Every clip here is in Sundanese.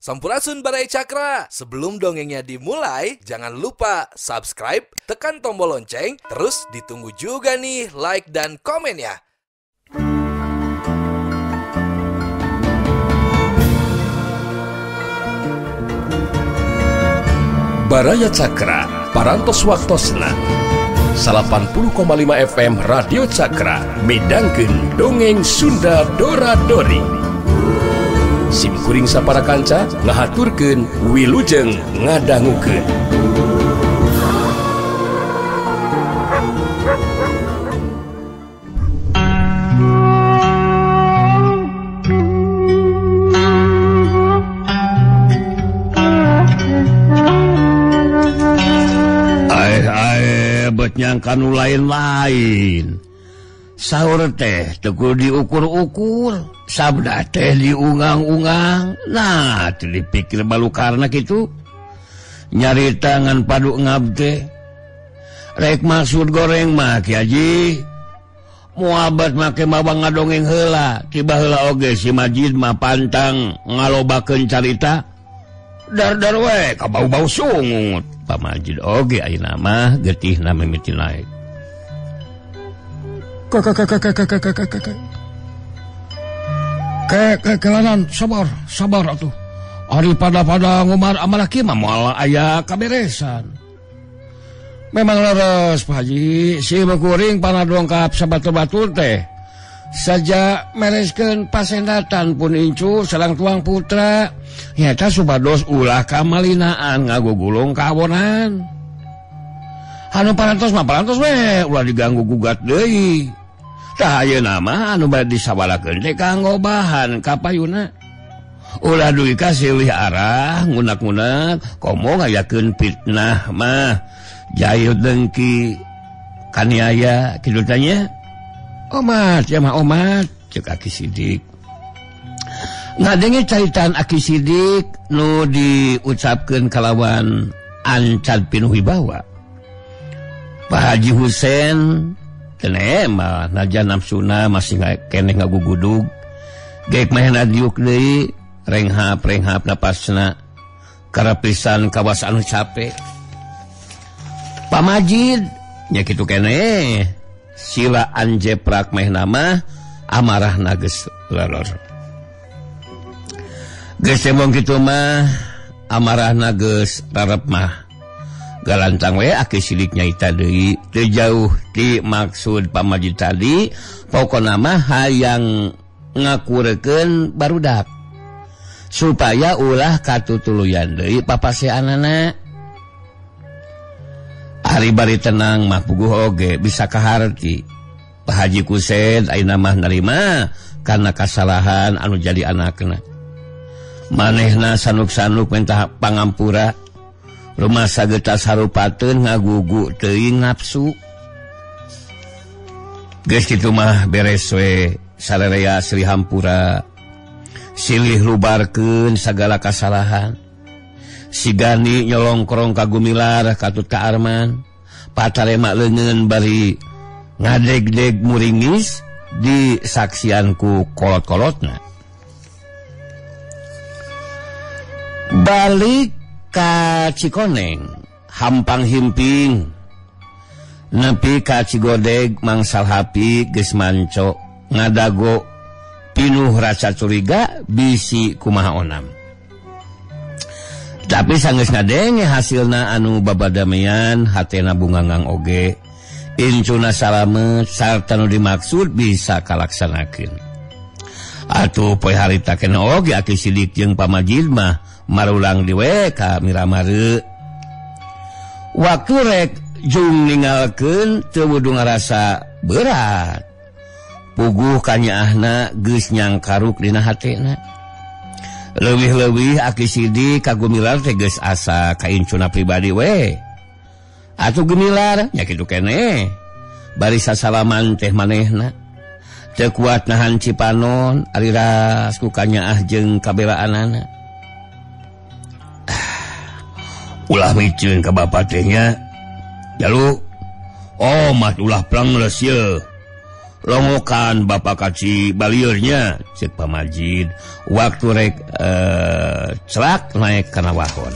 Sampurasun Baraya Cakra. Sebelum dongengnya dimulai, jangan lupa subscribe, tekan tombol lonceng, terus ditunggu juga nih like dan komen ya. Baraya Cakra, Parantos Waktosna 80,5 FM Radio Cakra midangkeun dongeng Sunda Dora Dori. Sim kuring sapara kanca ngahaturkeun wilujeng ngadangukeun. Nyangka nu lain-lain sahur teh teu kudu diukur-ukur, sabda teh diungang-ungang. Nah teu dipikir balukarna kitu nyarita ngan padu ngab teh rek maksud goreng mah Ki Haji muabat make mawa ngadongeng heula tiba heula oge si Majid mah pantang ngalobakeun carita dar-dar we ka bau-bau sungut. Pak Majid oge ayeuna mah getihna mimiti naik. Kelanan sabar sabar atuh. Ari pada-pada ngumar amarah kieu mah moal aya kaberesan. Memang leres Pak Haji, si kuring panadongkap sabatur-batur teh. Saja mereskeun pasendatan pun incu sareng tuang putra nyata supados ulah kamalinaan ngagugulung kawonan. Anu parantos mah parantos we ulah diganggu gugat deui. Tah ayeuna mah anu bade disawalakeun teh kanggo bahan kapayuna. Ulah dugi ka silih arah ngunak-ngunak komo ngayakeun fitnah mah jahil dengki kaniaya kitu teh nya. Omat ya mah omat cek Aki Sidik. Ngadenge caritaan Aki Sidik nu diucapkeun kalawan ancat pinuh wibawa. Pak Haji Husen teu mah najan nafsuna masih keneh ngagugudug. Geek mehna diuk deui renghap-renghap napasna karapisan kawas anu capek. Pak Majid nya kitu keneh. Sila anjeprak meh nama amarah geus lelor. Geus tembong kitu mah amarah geus rarep mah. Galantang we Aki Sidik nyaita deui teu jauh ti maksud Pamajid tadi, pokona mah hayang ngakurekeun barudak supaya ulah katutuluyan deui papaseanana. Ari bari tenang mah puguh oge bisa kaharti. Pak Haji Kusen ayeuna mah narima karena kasalahan anu jadi anakna. Manehna sanuk-sanuk minta pangampura. Rumasa getas harupateun ngagugu teuing nafsu. Geus kitu mah beres we sarerea Sri Hampura. Silih lubarkeun sagala kasalahan. Si Gani nyolongkrong ka Gumilar katut ka Arman. Patarema leungeun bari ngadeg-deg muringis di saksian ku kolot-kolotna. Balik ka Cikoneng, hampang himping. Nepi ka Cigodeg mangsal hapi geus manco ngadago pinuh rasa curiga bisi kumaha onam. Tapi sanggeus ngadenge hasilna anu babadamean hatena bungangang oge incuna salamet sarta nu dimaksud bisa kalaksanakeun. Atuh poe harita keneh oge Aki Sidik jeung Pamajid mah marulang di we ka Miramare. Waktu rek jung ninggalkeun teu wudu ngarasa berat. Puguh kanyaahna geus nyangkaruk dina hatena. Leuwih-leuwih Aki Sidik ka Gumilar teh geus asa ka incuna pribadi we. Atuh Gumilar nya kitu keneh. Bari sasalaman teh manehna. Teu kuat nahan cipanon ari ras ku kanyaah jeung kabelaanana. Ulah miceun ka bapa teh nya. Jalu. Oh, mah ulah plangleus ye. Longokan Bapak Kaci balieurnya cek Pak Majid waktu rek celak naik kana wahon.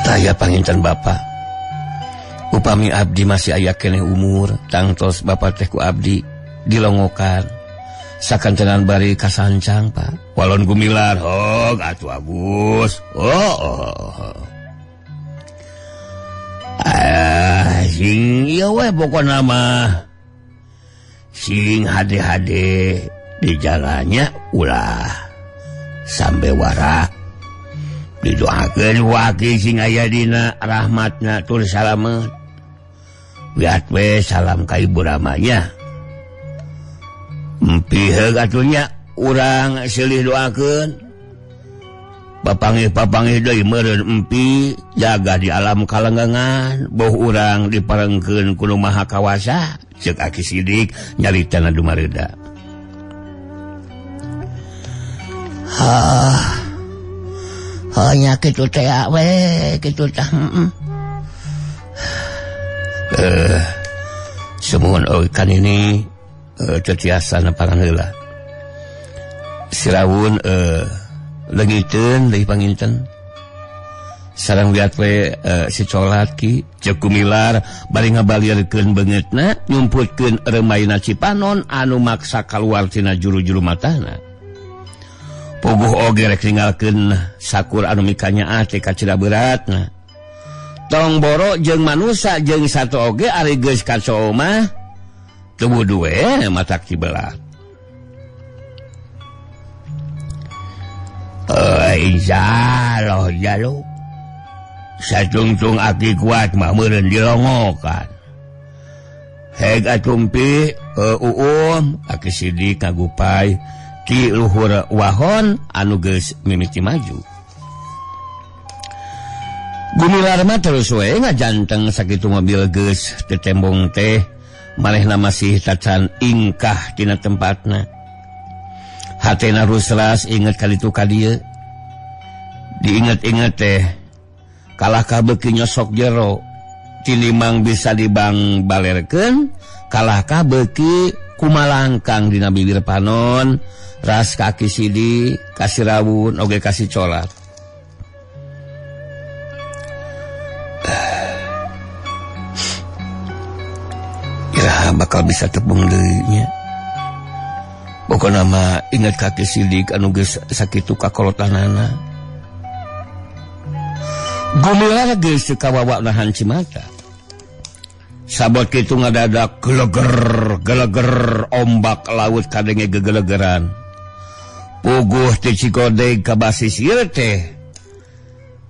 Taya panginten Bapak. Upami abdi masih aya keneh umur, tangtos Bapak teh ku abdi dilongokan. Sakantenan bari kasancang Pak. Walon Gumilar, hog atuh Agus. Oh. Sing ieu we pokona mah. Sing hade-hade di jalannya ulah sampe wara. Didoakeun waki sing aya dina rahmatna tur salamet. Wiat we salam ka Ibu Ramanya. Empi heug atuh nya urang silih doakeun. Papangih-papangih deui meureun empi jaga di alam kalenggangan boh urang diparengkeun ku Nu Maha Kawasa ceuk Aki Sidik nyaritana dumareuda. Hah. Hanya kitu teh we kitu tah. Sumuhun euy kan ini teu tiasa nepangan heula. Sirawun leungiteun deui panginten. Sareng liat we si colat ki ceuk Gumilar bari ngabalieurkeun beungeutna nyumputkeun reumayna Cipanon anu maksa kaluar tina juru-juru matana. Puguh oge rek ninggalkeun sakur anu mikanyaah teh kacida beratna. Tong boro jeung manusa jeung sato oge ari geus kaco mah teu duwe matak cibelat. Insyaallah jalu. Satungtung aki kuat mah meureun dilongokan. Heg atumpi uum Aki Sidik kagupai ti luhur wahon anu geus mimiti maju. Gumilar mah terus we ngajanteng sakitu mobil geus tetembong teh manehna masih tacan ingkah tina tempatna. Hatena rusras inget kalitu ka dieu. Diinget-inget teh kalah ka beuki nyosok jero tinimang bisa dibang balerkeun kalah ka beuki kumalangkang dina bibir panon ras kaki Sidi kasih rawun oge kasih colat. Iraha bakal bisa tepung deui nya. Pokona mah inget kaki Sidik anu geus sakitu kakolotanana. Gumilar geus teu kawawa nahan cimata. Sabot kitu ngadadak geleger geleger ombak laut kadenge gegelegeran. Puguh ti Cigodeg ka basisir teh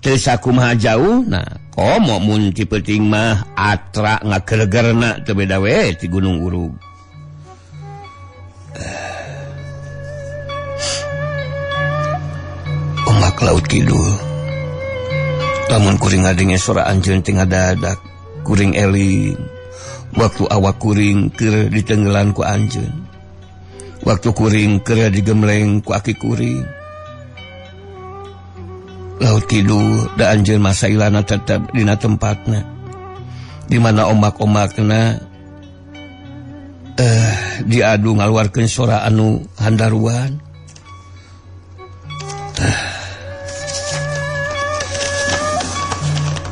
teu sakumaha jauhna, komo mun ti peuting mah atra ngagelegerna teu beda we ti Gunung Urug. Ombak laut kidul. Lamun kuring ngadenge sora anjeun teh ngadadak kuring eling waktu awak kuring keur ditenggelan ku anjeun. Waktu kuring keur digemleng ku aki kuring. Laut kidul da anjeun masa ilana tetep dina tempatna. Di mana ombak-ombakna diadu ngaluarkeun sora anu handaruan.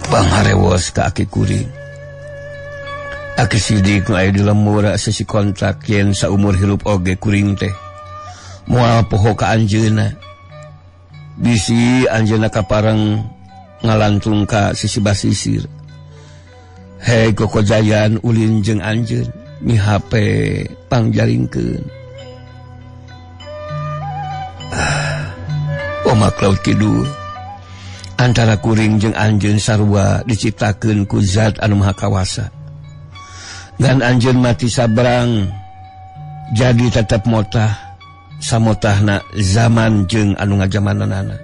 Pangharewos ka aki kuring. Aki Sidik nu aya di lembur sesi kontrak yen saumur hirup oge kuring teh moal poho ka anjeunna. Bisi anjeunna kapareng ngalantung ka sisi basisir. Hei kokojayan ulin jeung anjeun mihape pangjaringkeun. Omak laut kidul antara kuring jeung anjeun sarua diciptakeun ku zat anu maha kawasa. Dan anjeun mati sabrang jadi tetep motah samotahna zaman jeung anu ngajamananana.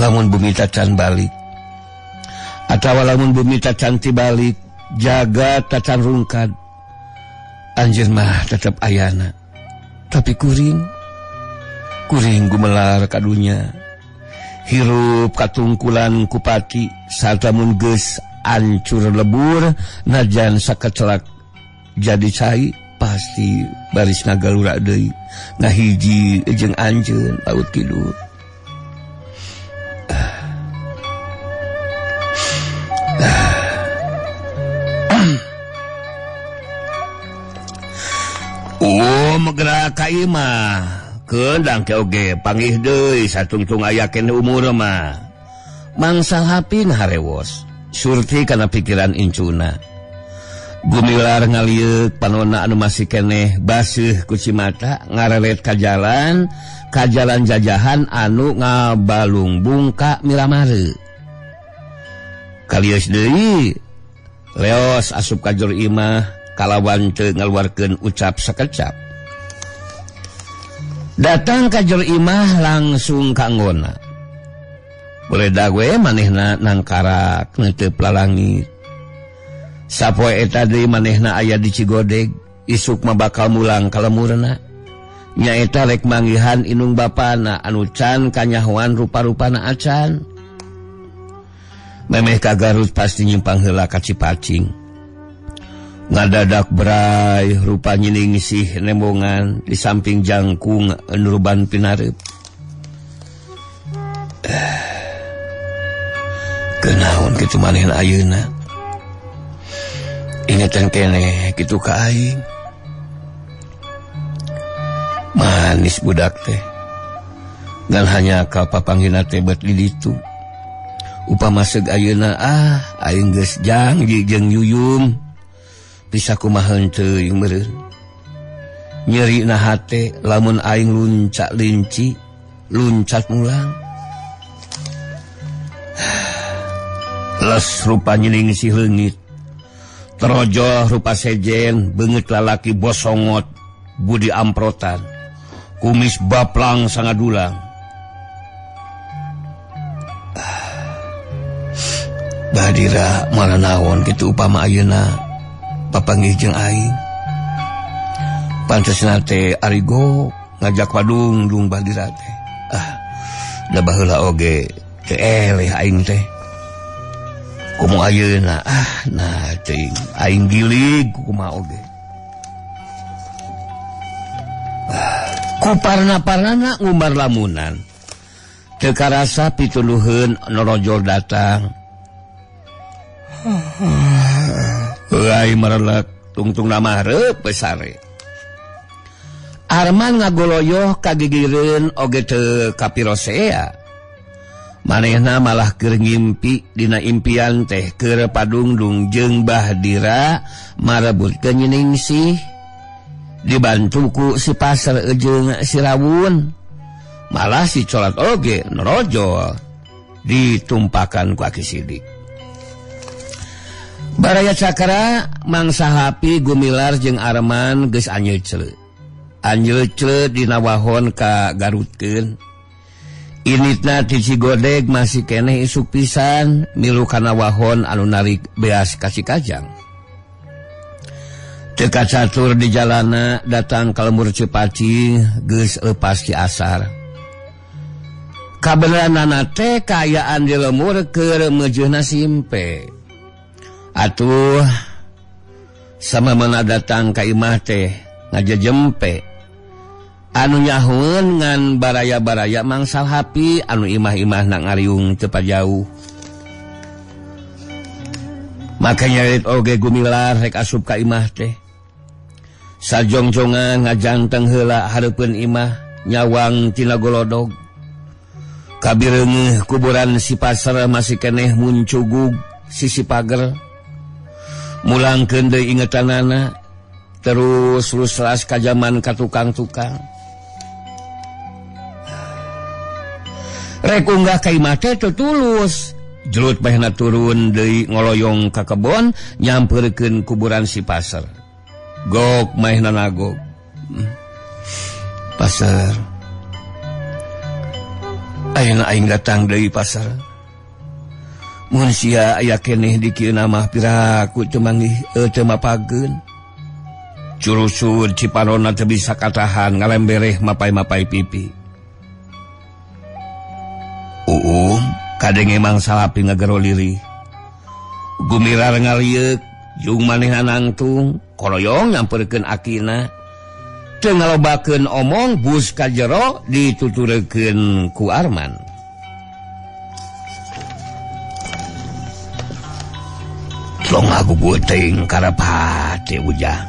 Lamun bumi tacan balik atawa lamun bumi tacan tibalik jaga tacan rungkad, anjeun mah tetep ayana. Tapi kuring gumelar ka dunya. Hirup katungkulan kupati sarta mun geus ancur lebur najan sakecelak jadi cai pasti baris ngagalura deui ngahiji jeung anjeun laut kidul. Megera ka imah keundang ke oge panggih deui satungtung aya keneh umur mah. Mangsa hapin harewos surti kana pikiran incuna. Gumilar ngalieuk panona anu masih keneh baseuh ku cimata ngareret ka jalan jajahan anu ngabalungbung ka Miramare. Kalieus deui leos asup ka jero imah kalawan teu ngaluarkeun ucap sakecap. Datang ka jero imah langsung ka anggona. Boledag we manehna nangkarak neuteup lalangit. Sapoe eta deui manehna aya di Cigodeg, isuk mah bakal mulang ka lemurna. Nyaeta rek manggihan indung bapana anu can kanyahoan rupa-rupana acan. Memeh ka Garut pasti nyimpang heula ka Cipacing. Ngadadak berai rupa nyiningsih nembongan di samping jangkung nuruban pinareup. Kenaon kitu manehna ayeuna? Ingetan keneh kitu ka aing. Manis budak teh. Ngan hanya ka papanggina teh bet di ditu. Upama seug ayeuna aing geus janji jeung Yuyum. Bisa kumaha teuing meureun. Nyerina hate lamun aing luncak linci, luncat mulang. Les rupa nyiningsih leungit. Terojoh rupa sejen, beungeut lalaki bosongot, budi amprotan. Kumis baplang sangadulang. Badira maranaon kitu upama ayeuna papanggih jeung aing. Pantesna teh arigo ngajak padungdung Badira teh. Da baheula oge teu eleh aing teh. Komo ayeuna nah teuing aing gilig kumaha oge. Ku parna-parnana ngumbar lamunan. Teu karasa pituluheun norojol datang. Ai merelek tungtung nama hareup sare. Arman ngagoloyoh kagigireun oge teu kapirosea. Manehna malah keur ngimpi dina impian teh keur padungdung jeung Bahdira marebutkeun nyiningsih. Dibantu ku si Pasar jeung si Rawun. Malah si Colat oge nerojol ditumpakan ku Aki Sidik. Baraya Cakra mangsa hapi Gumilar jeung Arman geus anyeul Anyeul dina wahon ka Garutkeun. Initna ti Cigodeg masih keneh isuk pisan milu kana wahon anu narik beas ka Cikajang. Teu kacatur di jalana datang ka lembur Cipacing geus lepas ti asar. Kabeneranana teh kaayaan di lemur keur meujeuna simpe. Atuh sama mana datang ka imah teh ngajejempe. Anu nyahueun ngan baraya-baraya mangsal hapi anu imah-imah na ngariung teu pajauh. Maka nyarit oge Gumilar rek asup ka imah teh. Sajongjongan ngajanteng heula hareupeun imah nyawang tina golodog. Kabireungeuh kuburan si Pasar masih keneh muncugug sisi pager. Mulangkeun deui ingetanana terus ruslas ka jaman ka tukang-tukang. Rek unggah ka imah teh teu tulus. Jelut bahna turun deui ngoloyong ka kebon nyamperkeun kuburan si Pasar. Gok mahna nagog. Pasar. Ayeuna aing datang deui Pasar. Mun sia aya keneh di kieu mah piraku teu manggih teu mapageun. Curusur ciparona teu bisa katahan ngalembereh mapai-mapai pipi. Kadenge Mang Salapi ngagero lirih. Gumilar ngalieuk jeung manehna nangtung koroyong nyamperkeun akina. Teu ngalobakeun omong bus ka jero dituturekeun ku Arman. Tong aku teuing karep hate Ujang.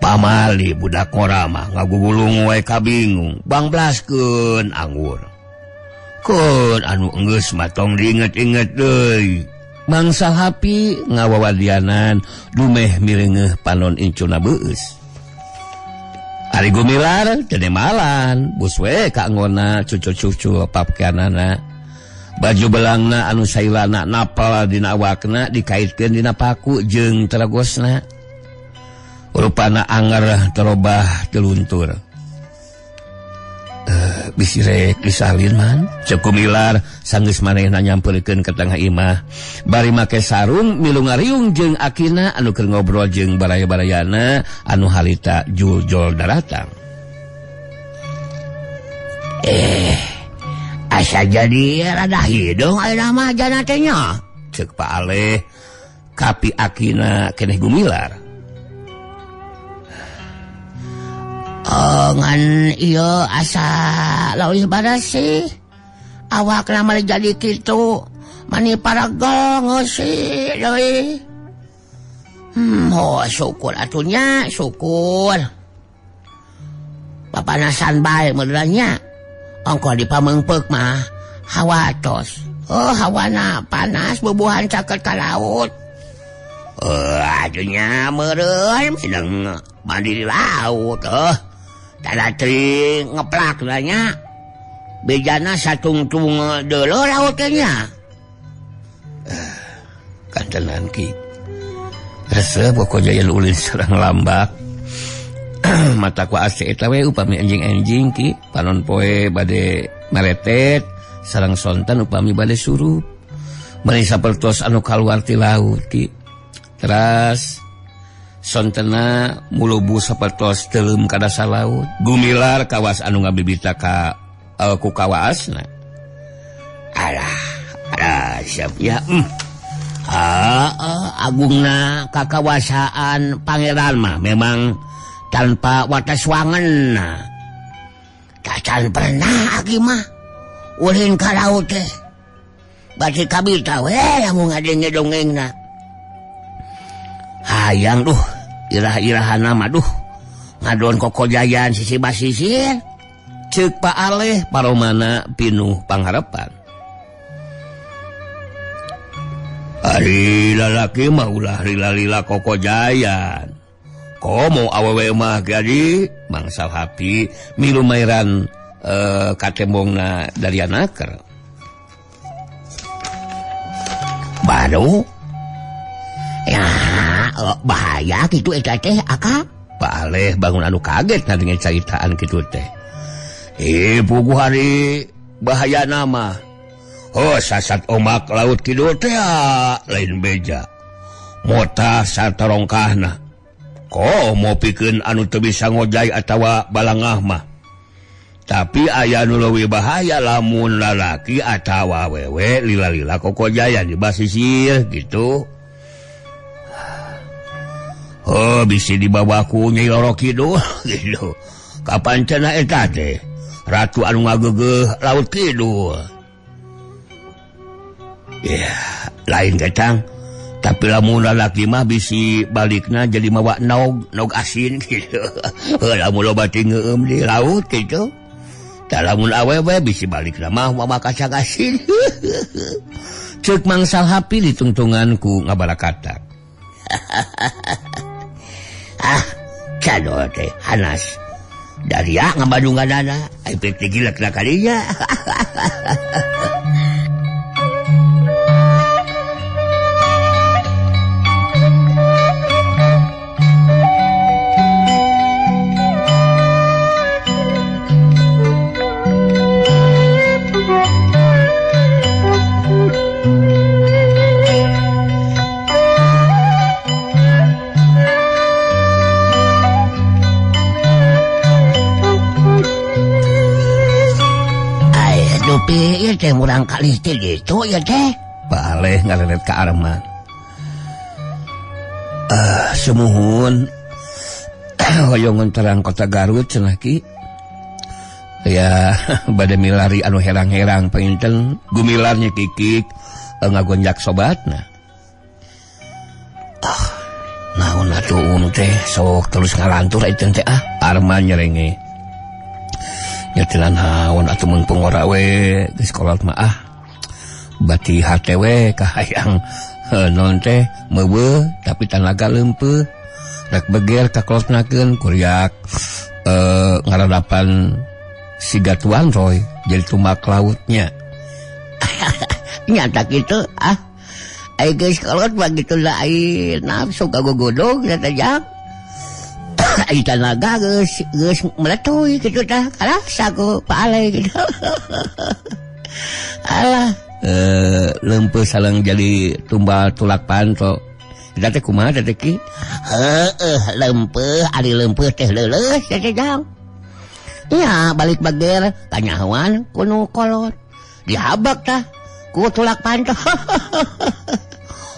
Pamali budak ngora mah ngagugulung wae kabingung, bangblaskeun anggur. Keun anu enggeus mah tong diinget-inget deui. Mang Salhapi ngawawadianan dumeh mireungeuh panon incuna beueus. Ari Gumilar teu malan, bus we ka anggona cucu-cucu papkeanana. Baju belangna anu sailana napal dina awakna dikaitkeun dina paku jeung teragosna. Rupana anger terobah teluntur. Bisi rek disalin man. Cek Gumilar sanggeus manehna nyamperkeun ka tengah imah. Bari make sarung milu ngariung jeung akina anu keur ngobrol jeung baraya-barayana anu harita juljol daratang. Asa jadi rada hidung ayeuna mah jana teh nya. Cek Pak Aleh kapi akina keneh Gumilar. Oh, ngan ieu asa leuwih barasih. Awakna mah jadi kitu, mani paragong sih deui. Oh syukur atunya, syukur. Papanasan bae meureun nya. Ongko di pamengpeuk mah hawa tos. Oh, hawana panas bubuhan caket ka laut. Adunya meureun sedang mandi di laut. Tada teuing ngeplak nya. Bejana satungtung deuleu laut teh nya. Kantenan ki. Resep pokoknya yang ulin serang lambak. Mata ku AC eta we upami enjing-enjing ki panon poe bade maretet sareng sonten upami bade surup. Meuni sapertos anu kaluar ti laut ki. Teras sontena mulubu sapertos teuleum ka dasar laut. Gumilar kawas anu ngabibita ka ku kawaasna. Alah, alah siap ya. Agungna kakawasaan pangeran mah memang tanpa watas wangen. Tacan pernah aki mah ulin ka laut teh. Bati kabita we lamun ngadenge dongengna. Hayang duh irah-irahana mah duh ngadon kokojayan sisi basisir. Ceuk Pak Aleh paromana pinuh pangharepan. Ari lalaki mah ulah lila-lila kokojayan. Komo awewe mah jadi Mang Salhapi milu mairan katembongna dari anaker. Baru ya bahaya gitu eta teh akak. Pak Aleh bangun anu kaget ngadenge caritaan kitu teh. Puguh hari bahaya nama. Oh sasat omak laut kidul teh lain beja. Motah satarongkahna. Komo pikeun anu teu bisa ngojay atawa balangah mah. Tapi aya nu leuwih bahaya lamun lalaki atawa awewe lila-lila kokojayan di basisir gitu. Oh bisi dibawa ku Nyai Roro Kidul gitu. Kapan cenah eta teh? Ratu anu ngageugeuh laut kidul. Ya, lain ketang. Tapi lamun lalaki mah bisi balikna jadi mawa nog, nog asin gitu. Lamun loba tingeueum di laut gitu. Tah lamun awewe bisi balikna mah mawa kacang asin. Ceuk Mang Salhapi ditungtungan ku ngabarakatak. Ah, cado teh hanas. Daria ngabadunganana, ai pek teh gilek na kadinya. Tapi ieu teh murang kali teh gitu ieu teh. Pak Aleh ngaleret ka Arman. Sumuhun hoyongan terang kota Garut cenah ki. Ya bade milari anu herang-herang panginten gumilarnya kikik ngagonjak sobatna. Naon atuh teh sok terus ngalantur itu teh ah. Arman nyerenge. Nya teu naon atuh mun pungora we geus kolot mah ah. Bati hate we kahayang non teh meubeuh tapi tanaga leumpeuh. Rek beger ka kolotnakeun kuriak ngaradapan siga tuan Roy jadi tumak lautnya. Nyata kitu ah. Ai geus kolot mah kitu lah ai nafsu kagogodog teh jang. Ai tanaga geus meletuy kitu tah karasa ku Pak Ale gitu. Alah leumpeuh sareng jadi tumbal tulak panto. Eta teh kumaha teh ki? Heueuh leumpeuh ari leumpeuh teh leuleus teh jang. Nya balik bager kanyahoan ku nu kolot. Dihabak tah ku tulak panto.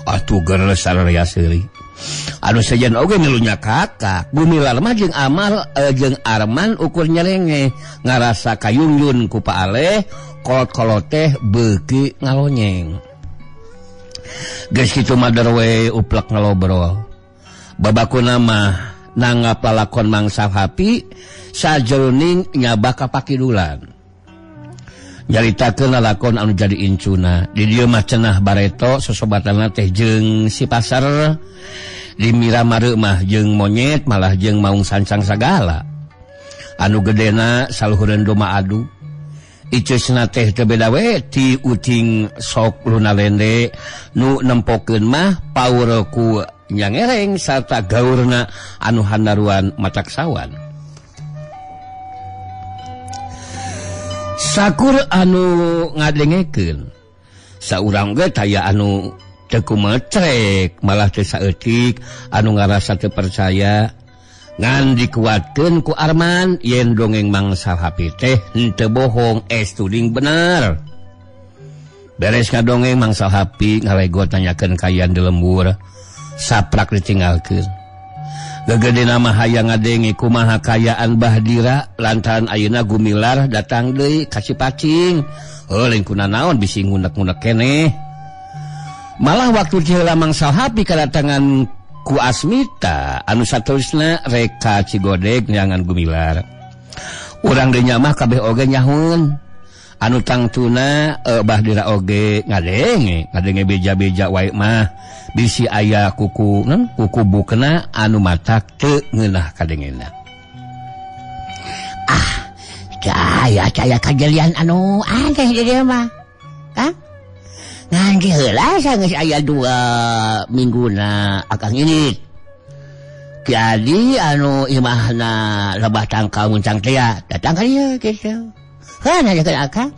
Atuh geus sararea seuri. Anu sejen oge milunya kakak. Gumilar mah jeung Amal jeung Arman ukur nyerenge ngarasa kayungyun ku Pak Aleh kolot-kolot teh beuki ngalonyeng. Geus kitu mah we uplek ngalobrol. Babakuna mah nanggap lalakon Mang Sahapi sajroning nyabak ka pakidulan. Nyaritakeun lalakon anu jadi incuna. Di dieu mah cenah bareto sosobatana teh jeung si pasar di Miramare mah jeung monyet malah jeung maung sancang sagala. Anu gedena saluhureun doma adu. Iceusna teh teu beda we ti ucing sok lunalende nu nempokeun mah paur ku nyangereng sarta gaurna anu handaruan mataksawan. Sakur anu ngadengekeun saurang ge taya anu teu kumecrek malah teu saeutik anu ngarasa teu percaya ngan dikuatkeun ku Arman yen dongeng Mang Sahapi teh henteu bohong estuding bener. Beres ngadongeng Mang Sahapi ngalego tanyakeun kayan di lembur saprak ditinggalkeun. Gegedena mah hayang ngadenge kumaha kayaan Bahdira lantaran ayeuna Gumilar datang deui ka Cipacing. Heuh lain kuna naon bisi ngunek-ngunek keneh. Malah waktu ciheula Mang Sahapi kadatangan ku Asmita anu saterusna reka Cigodeg neangan Gumilar. Urang deui mah kabeh oge nyahun. Anu tangtuna Bahdira oge ngadenge, ngadenge beja-beja wae mah bisi aya kuku non kuku bukna anu matak teu ngeunah kadengena. Ah, caya kajelian anu aneh di dieu mah. Kang? Ngan heula sanggeus aya 2 mingguna akang ini. Jadi anu imahna lebah tangkal muncang teh datang ka dieu kitu. Kan nanyakeun akang.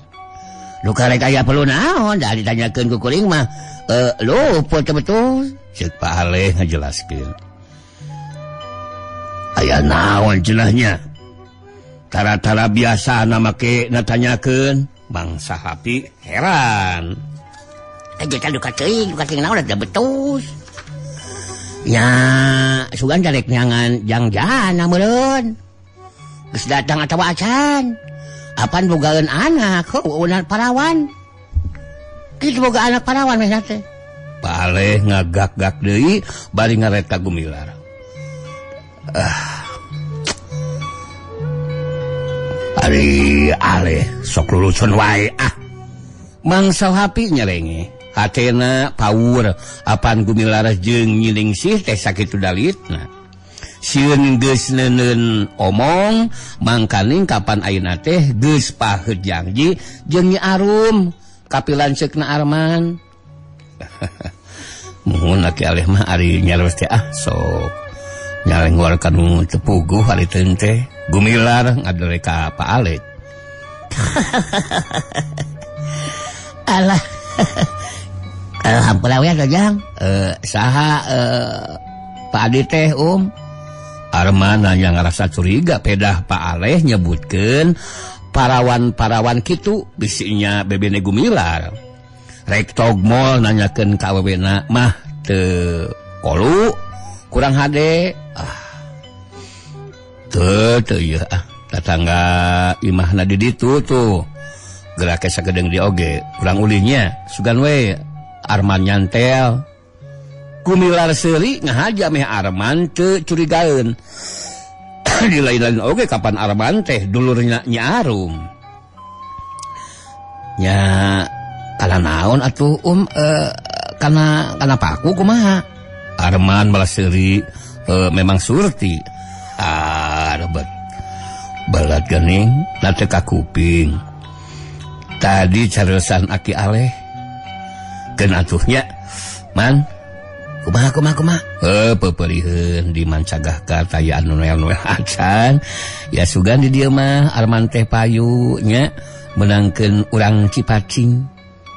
Nu karek aya perlu naon da ditanyakeun ku kuring mah luput betul. Ceuk Pak Aleh ngajelaskeun. Aya naon cenahnya? Tara-tara biasa na make natanyakeun. Mang Sahapi heran. Aja duka teuing, duka teuing naon da betul. Nya sugan darek neangan jangjana meureun. Geus datang atawa acan. Apan bogaeun anak, heueunan parawan. Kitu boga anak parawan meh teh. Pak Aleh ngagak-gak deui bari ngaret ka Gumilar. Ari Aleh sok lulucon wae ah. Mang Sahapi nyerenge. Hatena paur apan Gumilar jeung Nyiningsih teh sakitu dalitna. Sieun geus neuneun omong mangkaning kapan ayeuna teh geus paheut janji jeung Nyi Arum kapilanceukna Arman. Muhun aki Aleh mah ari nyaros teh ah sok nyalengor ka nu teu puguh ari teh. Gumilar ngadere ka Pak Aleh. Alah. Hampura we Jang. Saha Pak Adi teh Arman nanya ngerasa curiga pedah Pak Aleh nyebutkeun Parawan-parawan kitu bisinya bebene Gumilar. Rek togmol nanyakeun ka awewena mah teu kolu kurang hade. Ah. Teu teu ieu ah tatangga imahna di ditu tuh. Gerake sagedeung di oge kurang ulihnya sugan we Arman nyantel. Gumilar seuri ngahaja meh Arman teu curigaeun. Di lain-lain oge kapan Arman teh dulurnya Nyi Arum. Nya kana naon atuh kana kana paku kumaha? Arman malah seuri memang surti. Ah rebet. Belat geuning na teu ka kuping. Tadi careusan Aki Aleh. Keun atuh nya Man. Kumaha kumaha kumaha? Peperiheun di mancagah ka anu noel-noel acan. Ya sugan di dieu mah Arman teh payu nya meunangkeun urang Cipacing.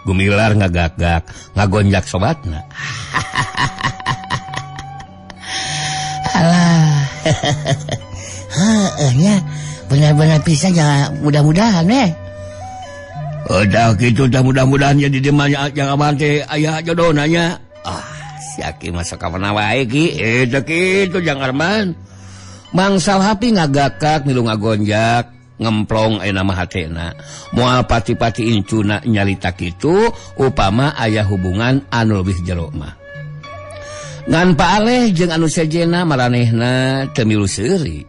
Gumilar ngagak-gak ngagonjak sobatna. Alah. Heueuh nya benar-benar bisa ya mudah-mudahan eh. Udah kitu dah mudah-mudahan ya di dieu mah yang Arman teh aya jodohna nya. Ah, si Aki masa kapan wae ki? Teu kitu jang Arman. Mang Salhapi ngagakak milu ngagonjak ngemplong ayeuna mah hatena. Moal pati-pati incuna nyalita kitu upama aya hubungan anu leuwih jero mah. Ngan Pak Aleh jeung anu sejena maranehna teu milu seuri.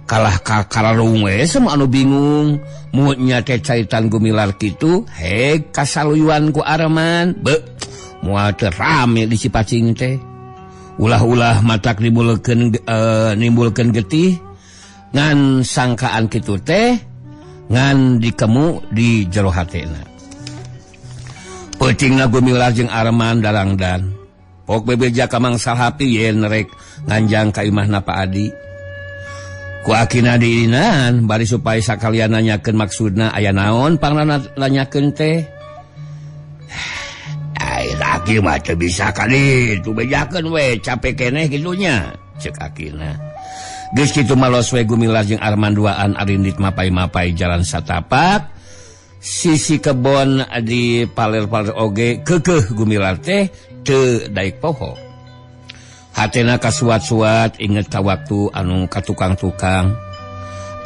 Kalah kararung we semua anu bingung. Munya teh caitan Gumilar kitu heg kasaluyuan ku Arman. Beuh, moal teu rame di Cipacing teh. Ulah-ulah matak nimbulkeun getih ngan sangkaan kitu teh ngan dikemu di jero hatena. Peutingna Gumilar jeung Arman darangdan. Pok bebeja ka Mang Salhapi yen rek nganjang ka imahna Pak Adi. Ku akina diinan bari supaya sakalian nanyakeun maksudna aya naon pangna nanyakeun teh. Ai laki mah teu bisa kali tu bejakeun we capek keneh kitunya ceuk akina. Geus kitu malos we Gumilar jeung Arman duaan arindit mapai-mapai jalan satapak. Sisi kebon di paler-paler oge keukeuh Gumilar teh teu daek poho. Hatena kasuat-suat inget ka waktu anu ka tukang-tukang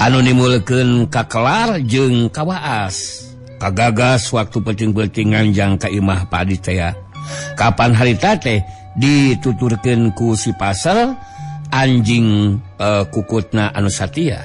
anu nimulkeun kakelar jeung kawaas. Kagagas waktu peuting-peuting nganjang ka imah Pak Adi teh. Kapan harita teh dituturkeun ku si pasar anjing kukutna anu satia.